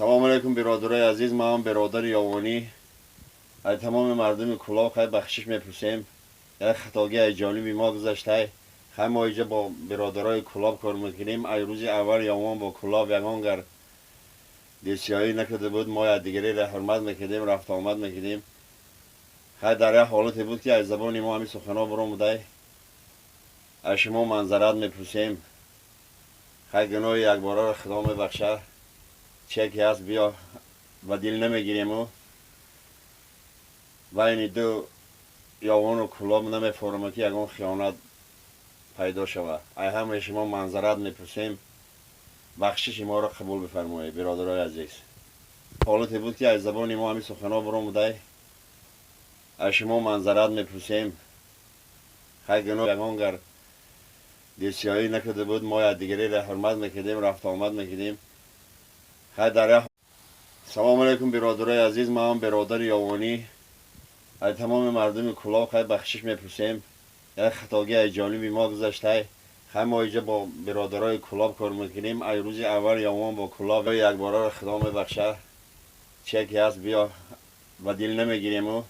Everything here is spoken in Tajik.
Салому алейкум, биродарои азиз. Ман бародари Ёвонӣ. Ай тамоми мардуми Кӯлоб хай бахшиш мепурсем. Як хатогӣ ай ҷониби мо гузаштай. Хай мо иҷа бо биродарои Кӯлоб кор мекунем. Ай рӯзи аввал Ёвон бо Кӯлоб ягон гар дилсиёҳӣ накарда буд. Мо якдигареро ҳурмат мекардем, рафтуомад мекардем. Хай дар як ҳолате буд, ки аз забони мо ҳамин суханҳо баромадай. Аз шумо маъзарат мепурсем. Хай гуноҳи якбораро Худо мебахшад. Чие ки ҳаст, биё, ба дил намегириму байни ду Ёвону Кӯлоб намефорама, ки ягон хиёнат пайдо шавад. Ай ҳамаи шумо маъзарат мепурсем. Бахшиши моро қабул бифармоед, биродарои азиз. Ҳолате буд, ки аз забони мо ҳамин суханҳо баромадай. Аз шумо маъзарат мепурсем. Хай гуноҳ ягон гар дилсиёҳӣ накарда буд. Мо якдигареро ҳурмат мекардем, рафтуомад мекардем. Хай дар як Салому алейкум, биродарои азиз. Ман бародари Ёвонӣ. Ай тамоми мардуми Кӯлоб хай бахшиш мепурсем. Як хатогӣ ай ҷониби мо гузаштай. Хай мо иҷа бо биродарои Кӯлоб кор мекунем. Ай рӯзи аввал Ёвон бо Кӯлоб якбораро Худо мебахшад. Чие ки ҳаст, биё, ба дил намегириму